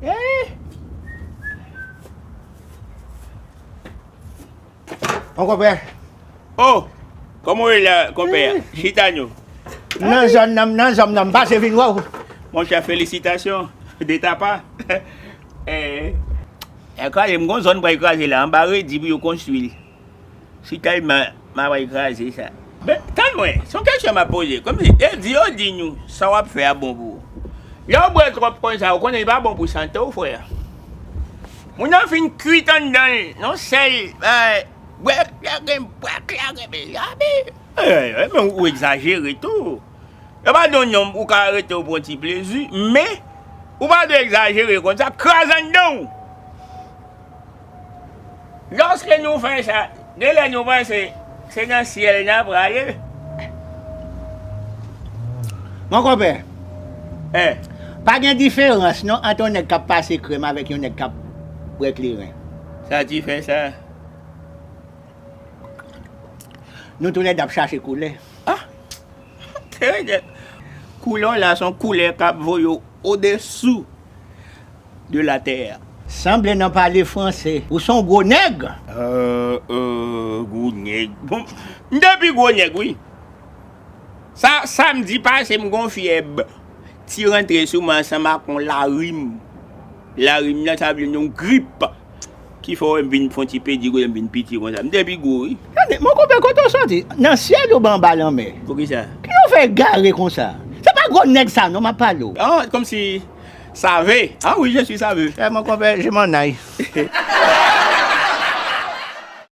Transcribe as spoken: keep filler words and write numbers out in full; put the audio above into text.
Mon konpè. Oh, kòman w ye la, konpè? Chita nou. Nan zòn nan, nan zòn nan, m pase vin wè w. Monchè, felisitasyon de ta pa. Eh, eh, kraze, m gon zòn pral kraze la, anba redi pou yo konstwi l. Si tèlman m a pral kraze sa. Men, tann mwen, se yon kesyon m ap poze. Kòmsi, e di yo di nou, sa w ap fè a bon pou ou. Lè w bwè twòp konsa, ou konnen li pa bon pou sante w, frè. Moun nan fin kwit anndan l, nan sèl, eh, bwè kleren, bwè kleren, men, eh, eh, men ou egzajere tou. Yo pa di w non, ou ka rete w pran ti plezi, men ou pa dwe egzajere konsa, kraze anndan w. Lòske nou fè sa, genlè nou panse se nan syèl n a prale. Mon konpè, eh, pa gen diferans non ant yon nèg k ap pase krèm avèk yon nèg k ap bwè kleren. Sa ti fè sa? Nou toulède ap chache koulè. Ah! Trè byen. Koulè w la se yon koulè k ap voye w odesou de latè. Sanble nan pale franse. Ou se yon gwo nèg. Euh, euh, gwo nèg. Bon, m te pi gwo nèg, wi. Sa, samdi pase, m gon fyèb. Ti rantre sou mwen ansanm ak yon larim. Larim nan, sa vle di yon grip. Ki fè w wè m vin fè yon ti pedi kote m vin piti konsa. M te pi gwo, wi. Tande, mon konpè, kote w soti? Nan syèl oubyen anba lanmè? Poukisa? Ki yo fè egare konsa? Se pa gwo nèg sa non, m ap pale w. Ah, kòmsi save. Ah wi, je suis save. Eh, mon konpè, je m'en aille.